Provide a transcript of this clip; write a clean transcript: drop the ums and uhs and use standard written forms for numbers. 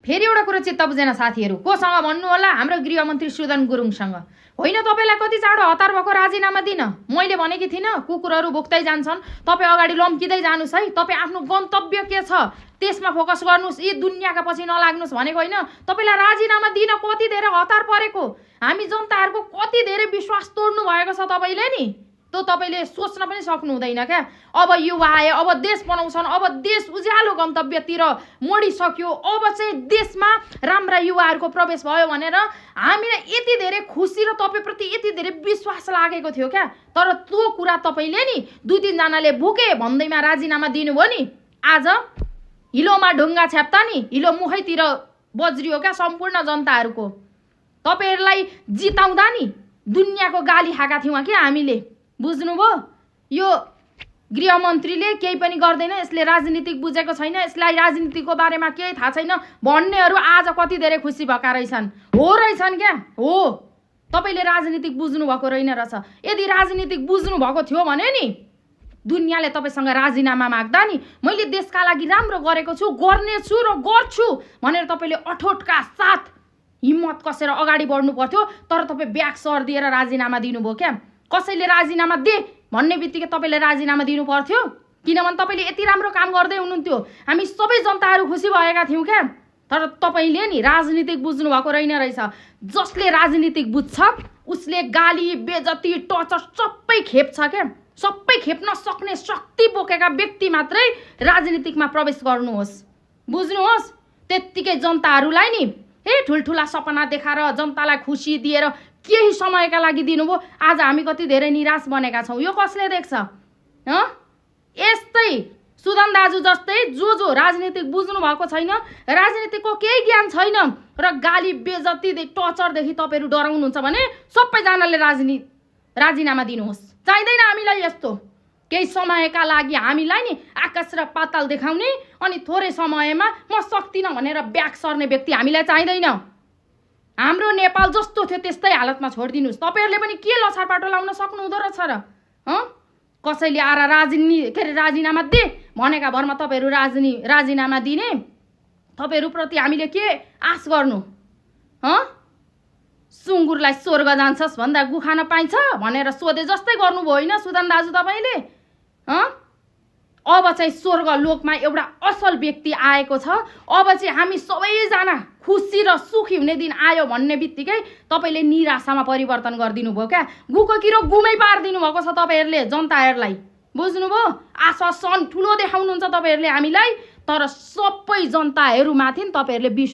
फेरि एउटा कुरा चित्त बुझेन साथीहरू, कोसँग भन्नु होला? हाम्रो गृहमन्त्री सुदन गुरुङसँग। होइन, तपाईँलाई कति चाँडो हतार भएको राजीनामा दिन? मैले भनेकी थिइनँ कुकुरहरू भुक्दै जान्छन्, तपाईँ अगाडि लम्किँदै जानुहोस् है, तपाईँ आफ्नो गन्तव्य के छ त्यसमा फोकस गर्नुहोस्, यी दुनियाँका पछि नलाग्नुहोस् भनेको होइन। तपाईँलाई राजीनामा दिन कति धेरै हतार परेको, हामी जनताहरूको कति धेरै विश्वास तोड्नु भएको छ तपाईँले नि, त्यो तपाईँले सोच्न पनि सक्नु हुँदैन क्या। अब युवा आए, अब देश बनाउँछन्, अब देश उज्यालो गन्तव्यतिर मोडिसक्यो, अब चाहिँ देशमा राम्रा युवाहरूको प्रवेश भयो भनेर हामीलाई यति धेरै खुसी र तपाईँप्रति यति धेरै विश्वास लागेको थियो क्या। तर त्यो कुरा तपाईँले नि 2-3 जनाले भुके भन्दैमा राजीनामा दिनुभयो नि, आज हिलोमा ढुङ्गा छ्याप्ता नि हिलो मुखैतिर बज्रियो क्या सम्पूर्ण जनताहरूको। तपाईँहरूलाई जिताउँदा नि दुनियाँको गाली खाएका थियौँ कि हामीले, बुझ्नुभयो? यो गृहमन्त्रीले केही पनि गर्दैन, यसले राजनीतिक बुझेको छैन, यसलाई राजनीतिको बारेमा केही थाहा छैन भन्नेहरू आज कति धेरै खुसी भएका रहेछन्। हो रहेछन् क्या, हो। तपाईँले राजनीतिक बुझ्नु भएको रहेन रहेछ। यदि राजनीतिक बुझ्नु भएको थियो भने नि दुनियाँले तपाईँसँग राजीनामा माग्दा नि मैले देशका लागि राम्रो गरेको छु, गर्नेछु र गर्छु भनेर तपाईँले अठोटका साथ हिम्मत कसेर अगाडि बढ्नु पर्थ्यो। तर तपाईँ ब्याक सर दिएर राजीनामा दिनुभयो क्या। कसैले राजीनामा दे भन्ने बित्तिकै तपाईँले राजीनामा दिनु पर्थ्यो, किनभने तपाईँले यति राम्रो काम गर्दै हुनुहुन्थ्यो, हामी सबै जनताहरू खुसी भएका थियौँ क्या। तर तपाईँले नि राजनीतिक बुझ्नु भएको रहेन रहेछ। जसले राजनीतिक बुझ्छ उसले गाली, बेजती, टर्चर सबै खेप्छ क्या। सबै खेप्न सक्ने शक्ति बोकेका व्यक्ति मात्रै राजनीतिकमा प्रवेश गर्नुहोस्, बुझ्नुहोस्। त्यत्तिकै जनताहरूलाई नि ठुल्ठुला सपना देखाएर जनतालाई खुसी दिएर केही समयका लागि दिनुभयो, आज हामी कति धेरै निराश बनेका छौँ। यो कसले देख्छ? यस्तै सुदन दाजु जस्तै जो राजनीतिक बुझ्नु भएको छैन, राजनीतिको केही ज्ञान छैन र गाली, बेजती, टर्चरदेखि तपाईँहरू डराउनुहुन्छ भने सबैजनाले राजीनामा दिनुहोस्। चाहिँदैन हामीलाई यस्तो। केही समयका लागि हामीलाई नि आकाश र पाताल देखाउने अनि थोरै समयमा म सक्दिनँ भनेर ब्याक सर्ने व्यक्ति हामीलाई चाहिँदैन। हाम्रो नेपाल जस्तो थियो त्यस्तै हालतमा छोडिदिनुहोस्। तपाईँहरूले पनि के लछारपाटो लाउन सक्नुहुँदो रहेछ र? कसैले आएर राजीनामा दे भनेका भरमा तपाईँहरू राजीनामा दिने? तपाईँहरूप्रति हामीले के आश गर्नु? सुँगुरलाई स्वर्ग जान्छस् भन्दा गुखान पाइन्छ भनेर सोधे जस्तै गर्नुभयो होइन सुदन दाजु तपाईँले? अब चाहिँ स्वर्ग लोकमा एउटा असल व्यक्ति आएको छ, अब चाहिँ हामी सबैजना खुसी र सुखी हुने दिन आयो भन्ने बित्तिकै तपाईँले निराशामा परिवर्तन गरिदिनु भयो क्या। गुको किरो गुमै पारिदिनु भएको छ तपाईँहरूले जनताहरूलाई, बुझ्नुभयो? आश्वासन ठुलो देखाउनुहुन्छ तपाईँहरूले हामीलाई, तर सबै जनताहरूमाथि तपाईँहरूले